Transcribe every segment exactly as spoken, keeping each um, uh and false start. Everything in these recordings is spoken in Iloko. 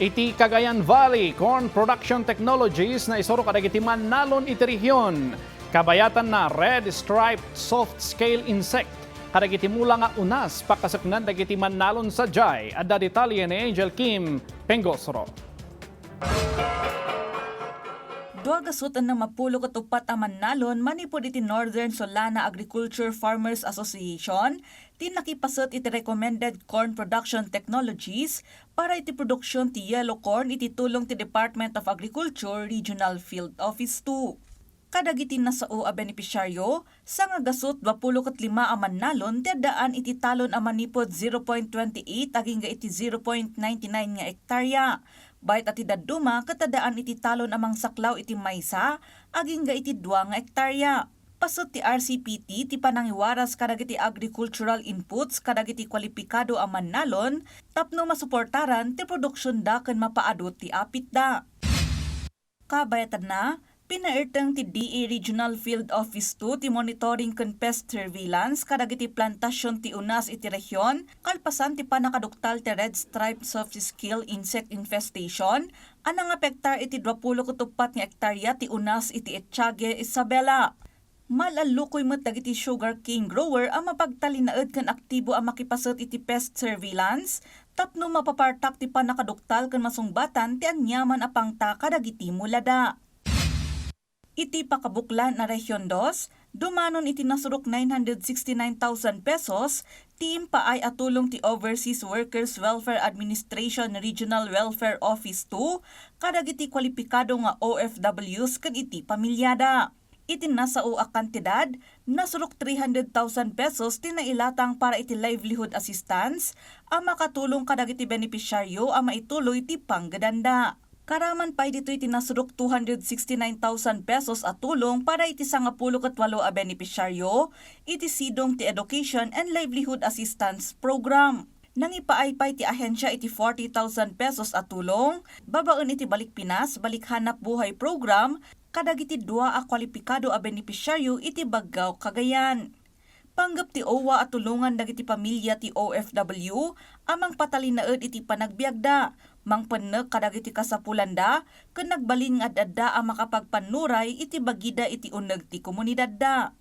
Iti Cagayan Valley, Corn Production Technologies naisuro kadagiti mannalon iti rehiyon. Kabayatanna, Red Stripe Soft Scale Insect kadagiti mula nga unas pakaseknan dagiti mannalon sadiay. Adda detalye ni Angel Kim Pengosro. Dua gasut ennem a pulo ket uppat a mannalon manipud iti Northern Solana Agriculture Farmers Association ti nakipaset iti Recommended Corn Production Technologies para iti produksion ti yellow corn iti tulong ti Department of Agriculture Regional Field Office two. Kadagiti nasao a benepisyaryo, sangagasut dua pulo ket lima a mannalon ti addaan iti talon a manipud zero point twenty eight agingga iti zero point ninety nine nga ektarya. Bayat a ti dadduma ket addaan iti talon a mangsaklaw iti maysa agingga iti dua nga ektarya. Paset ti R C P T ti panangiwaras kadagiti agricultural inputs kadagiti kwalipikado a mannalon tapno masuportaran ti produksionda ken mapaadu ti apitda. Kabayatanna, pinairteng ti D A Regional Field Office two ti monitoring ken pest surveillance kadagiti plantasion ti unas iti rehion, kalpasan ti pannakaduktal ti Red Stripe Soft Scale Insect Infestation a nangapektar iti dua pulo ket uppat nga ektarya ti unas iti Echagüe, Isabela. Mal-allukoy met dagiti sugarcane grower a mapagtalinaed ken aktibo a makipaset iti pest surveillance tapno mapapartak ti pannakaduktal ken masungbatan ti aniaman a pangta kadagiti mulada. Iti pakabuklan a Region Dos, dumanon iti nasurok nine hundred sixty-nine thousand pesos ti impaay a tulong ti Overseas Workers Welfare Administration Regional Welfare Office two kadagiti kwalipikado nga O F Ws ken iti pamilyada. Iti nasao a kantidad, nasurok three hundred thousand pesos ti nailatang para iti livelihood assistance a makatulong kadagiti benepisyaryo a maituloy ti panggedanda. Karaman pay ditoy ti nasurok two hundred sixty-nine thousand pesos a tulong para iti sangapulo ket walo a benepisyaryo iti sidong ti Education and Livelihood Assistance Program. Nangipaay pay ti ahensia iti forty thousand pesos a tulong babaen iti Balik Pinas, Balik Hanap Buhay Program kadagiti dua a kwalipikado a benepisyaryo iti Baggao, Cagayan. Panggep ti OWWA a tulongan dagiti pamilya ti O F W a mangpatalinaed iti panagbiagda, mangpenneg kadagiti kasapulanda, ken nagbalin nga ad-adda a makapagpannuray iti bagida iti uneg ti komunidadda.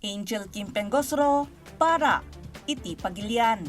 Angel Kim Pengosro para iti Pagilian.